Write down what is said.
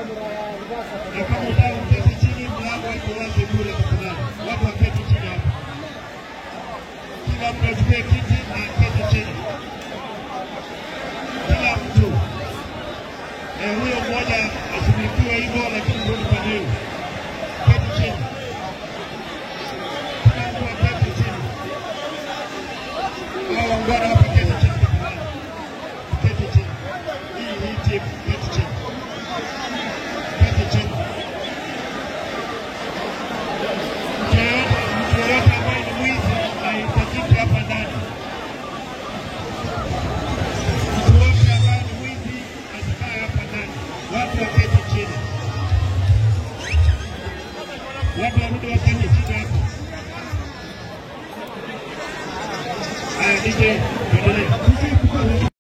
Na kama utaka kuketi chini, mlango iko wazi bure tafadhali. Watu waketi chini hapa. Kila mtu achukue kiti na aketi chini. Kila mtu. Huyo mmoja ashughulikiwe hivyo, lakini